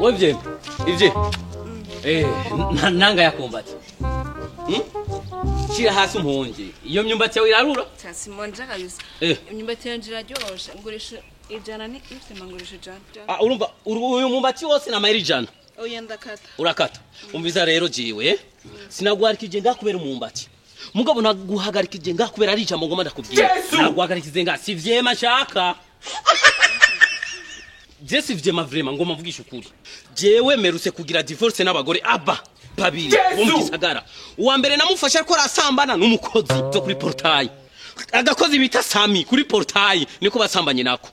Wevye ivye nanga yakumbati shira hasi umpunje iyo myumbati yawe irarura. Simonja kabisa. Imyumbati yanje iraryoshe, ngurisha 100 ni ifite mangurisha 100. Ah, urumva uyu mumbati wose na mayeri 100. Oya, ndakata. Urakata. Umviza rero jiwe sinaguharikije ngakubera umumbati, mugabo naguhagarikije ngakubera ari ijambo ngoma ndakubwira. Naguhagarikije nga si vyema nshaka je si vyema vraiment ngoma mvugisha ukuri. Jewe merutse kugira divorce n'abagore aba babiri bo mu gisagara. Uwa mbere namufashe ariko arasambana n'umukozi zo kuri portail, agakozi bita Sami kuri portail, niko basambanye nako.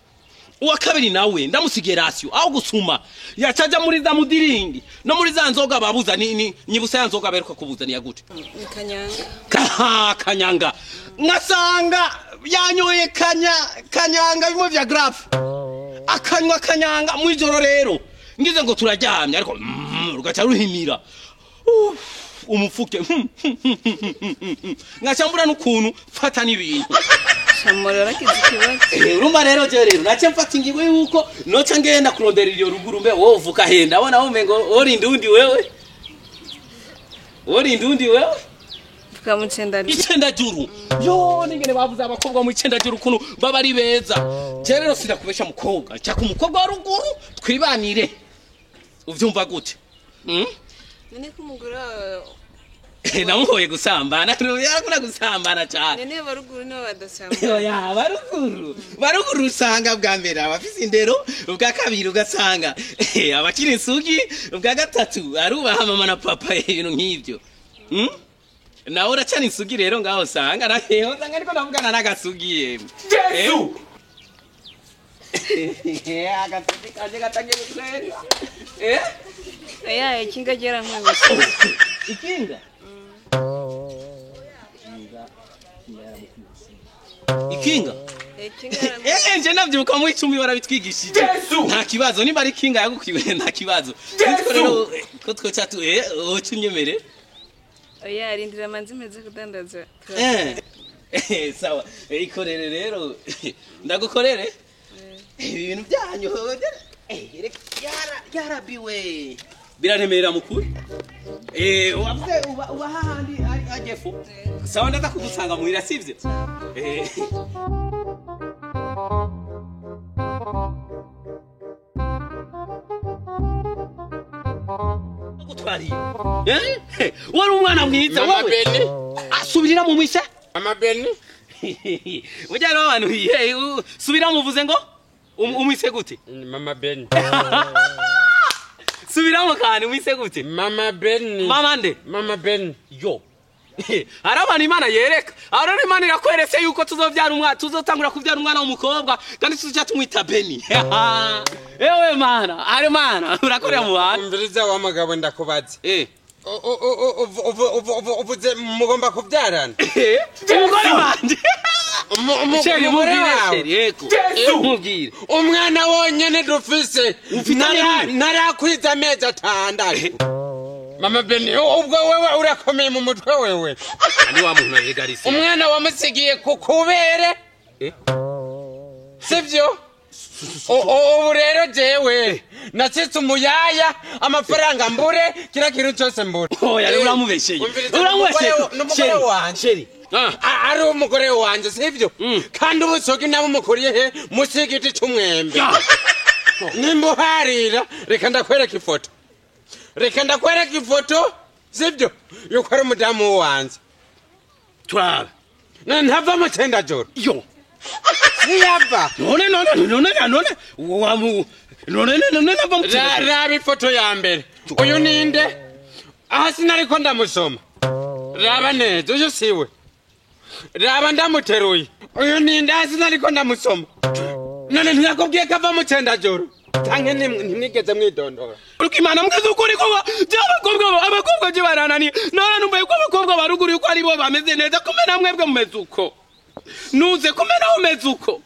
Uwa kabiri nawe ndamusigiye ration aho gusuma yacaja muri za mudiringi no muri za nzoga babuza ni nyibusa ya nzoga beruka kubuza ni yagute. Ni kanyanga. Kaha kanyanga ngasanga yanyoye kanyanga bimwe vya graph akanywa kanyanga mwijoro. Rero ngize ngo turaryamye ariko rugaca ruhimira. Uf, umufuke ngaca mbura n'ukuntu mfata n'ibintu. Shamora warakize ikibazo. Urumva rero je rero nace mfata ingingo yuko noca ngenda kurondera iyo ruguru. Mbe wowe uvuka he? Ndabona wowe ngo uri indundi, wewe uri indundi wewe. Mvuka mu cenda. Icendajuru yo ningene bavuze abakobwa mu icendajuru ukuntu baba ari beza. Je rero sinakubesha mukobwa, nshaka umukobwa wa ruguru twibanire, uvyumva gute? None ko umugore wawe Namuhoye gusambana, yarakunda gusambana cyane. None baruguru nibo badasamba? Oya, baruguru usanga bwa mbere abafise indero, ubwa kabiri ugasanga abakiri insugi, ubwa gatatu arubaha mama na papa, ibintu nk'ibyo. Nawe uracana insugi rero ngaho usanga nawe usanga ariko ndavugana n'agasugi yemwe. Yesu! Agasugi kanje gatangiye gutwenga. Oya, ikinga ryarankubise. Ikinga? Ikinga? Ikinga yarankubise. Nje navyibuka mu 10 barabitwigishije. Yesu! Nta kibazo, nimba ari ikinga yagukiwe nta kibazo. Yesu! Nitwo rero ko twoca tu ucunyemere. Oya, rindira manzi meze kudandaza. Sawa. Ikorere rero. Ndagukorere. Ibintu byanyu reka yarabiwe. Biraremerera mukuru. Wavuze uba hahandi ari agefu. Sawa, ndaza kugusanga muhira sivyo? Gutwariye. Wari umwana mwiza Mama wewe. Beni. Asubirira mu mwise? Mama Beni. Burya rero abantu subira muvuze ngo umwise gute? Mama Beni. Subiramo kandi, umwise gute? Mama Beni. Mama nde? Mama Beni. Yo. Hari abantu Imana yereka. Aho rero Imana irakweretse yuko tuzovyara umwana, tuzotangura kuvyara umwana w'umukobwa kandi tuzoca tumwita Beni. Ewe Mana, ari Mana, urakorera mu bantu. Umviriza wa mugabo, ndakubaza. Uvuze mugomba kubyarana? Umugore wanje. Chéri, umugore mubwire wawe. Chéri, yego. Mubwire. Umwana wonyene dufise Ufitanye n'uyu? narakwiza amezi 6. Mama Beni, ubwo wewe urakomeye mu mutwe wewe? Ani wa muntu ajegarise. Umwana wamusigiye ku kubere sivyo? Ubu rero jewe nacitse umuyaya, amafaranga mbure, kila kintu cyose mbure. Oya, rero uramubesheye. Umviriza, Uramubesheye. n'umugore Chéri, wanje. Chéri. Ari umugore wanje sivyo? Kandi ubusogi nabo mukuriye he? Musi y'igiti c'umwembe. Nimba uharira, reka ndakwereka ifoto, reka ndakwereka ifoto sivyo, yuko ari umudamu wanje. Turabe. Ntava mu cendajoro. Yo. Siyava. None wamu none nava mu Raba ifoto ya mbere, uyu ninde aha? Sinariko ndamusoma. Raba neza, uyu siwe. Raba ndamuteruye, uyu ninde aha? Sinariko ndamusoma. None ntiyakubwiye ko ava mu cendajoro? Canke ntimwigeze mwidondora? Uriko Imana mbwiza ukuri ko by'abakobwa, abakobwa je barananiye. None numva yuko abakobwa baruguru yuko ari bo bameze neza, kumbe namwebwe mumeze uko. Nuze kumbe nawe umeze uko.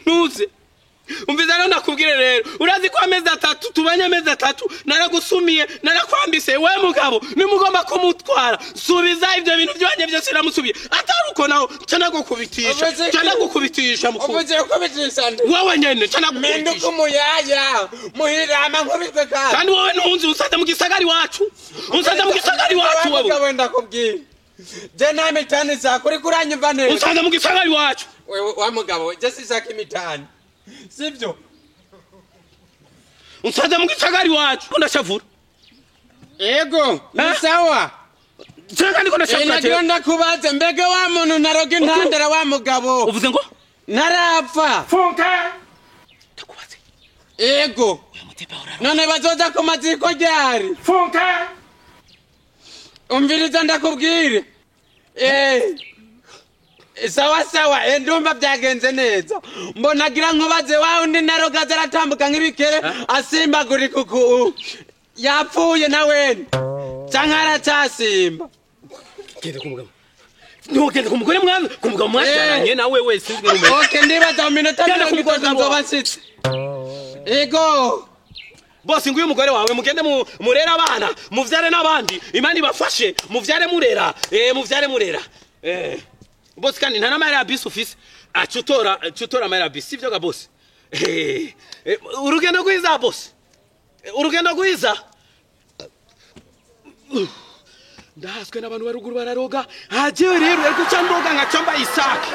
Nuze. Umviza rero nakubwire rero, urazi ko amezi atatu tubanye, amezi atatu naragusumiye, narakwambise. We mugabo nimugomba kumutwara, subiza ibyo bintu byanje byose namusubiye. Atari uko naho nca nagukubitisha. Uvuze Nca iki? nagukubitisha mukuru. Uvuze kubitisha nde? Wewe nyene nca Minduka nagukubitisha. Umuyaya muhirama nkubitwe kandi. Kandi wowe ntunzi, unsanze mu gisagara iwacu, unsanze mu gisagara iwacu wewe. Mugabo, ndakubwira, je nta mitani zako, uriko uranyumva neza? Unsanze mu gisagara iwacu. Wewe wa mugabo, je sishaka imitani, sibyo? Unsanze mu gisagara iwacu, ndashavura. Ego, ni Eh? sawa. Cyangwa ndiko ndashavura Nagira jewe. ndakubaze, mbega wa muntu naroga intandara wa mugabo Uvuze ngo? Ntarapfa. Ndakubaze. Ego. Uyu mutepa uraro. None bazoza ku maziko ryari? Umviriza ndakubwire. Eh, sawa sawa, ndumva byagenze neza. Mbonagira nkubaze, wa undi naroga aratambuka nk'ibikere asimbagurika uku, yapfuye na wene canke aracyasimba? Genda ku mugabo, ntugende ku mugore mwana, ku mugabo mwabyaranye nawe wese sinzi ngene. Okay, ndibaza mu minota Genda ku 30 mugabo. nzoba nshitse. Ego. Bose nguyu umugore wawe, mugende murere abana, muvyare n'abandi, Imana ibafashe, muvyare murera, muvyare murera. Bose kandi nta n'amahera ya bisi ufise, aca utora amahera ya bisi, sivyo ga bose? Urugendo rwiza bose. Urugendo rwiza. Ndahaswe n'abantu baruguru bararoga, hajewe rero ariko ca ndoga nkaca mbaye isake.